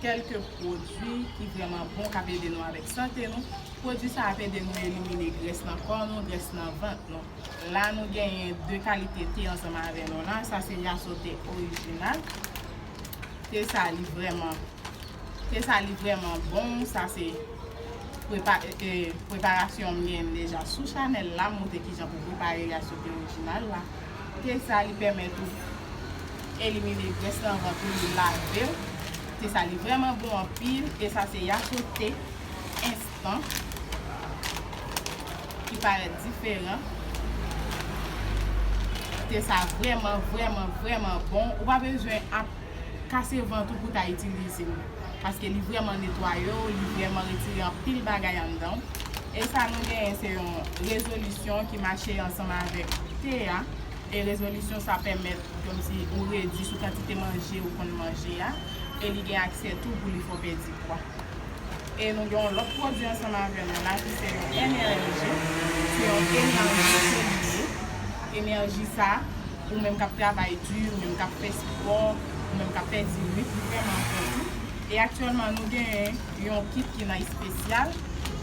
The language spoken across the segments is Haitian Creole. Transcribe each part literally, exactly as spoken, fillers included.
Kèlke pwodui ki vrèman bon, k ap ede nou avèk sante nou. Pwodui sa ap ede nou elimine grès nan kò nou, grès nan vant nou. La nou genyen de kalite te ansanm avè nou la. Sa se yaso te orijinal. Te sa li vrèman, te sa li vrèman bon. Sa se prepa, e, e, preparasyon m genyen deja sou chanèl la. M montre kijan pou prepare yaso te orijinal la. Te sa li pèmèt ou elimine grès nan vant ou, li lave w. Te sa li vrèman bon anpil. E sa se yaso te enstan ki parèt diferan. Te sa vrèman, vrèman, vrèman bon. Ou pa bezwen ap kase vant ou pou ta itilize l. Paske li vrèman netwaye w, li vrèman retire anpil bagay anndan w. E sa nou genyen se yon rezolisyon ki mache ansanm avèk te a. E rezolisyon sa pèmèt kòmsi ou redui sou kantite manje ou konn manje a. E li gen aksè tou pou li fè w pèdi pwa. E nou gen yon lòt pwodui ansanm avè nou la ki se yon N R G. Se yon enèji ke li ye. Enèji sa, ou menm k ap travay di, ou menm k ap fè spò, ou menm k ap pèdi wit, li vrèman bon tou. E aktyèlman, nou gen yon kit ki nan espesyal.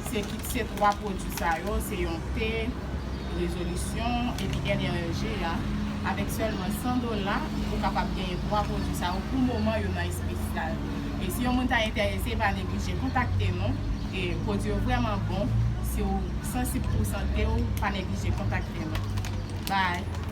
Se kit, se twa pwodui sa yo, se yon te, rezolisyon, epi N R G a. Avèk sèlman san dola, ou kapab genyen twa pwodui sa yo. Pou moman, yo nan espesyal. E si yon moun ta enterese, pa neglije kontakte nou. E pwodui yo vrèman bon. Si w sansib pou sante w, pa neglije kontakte nou. Bye!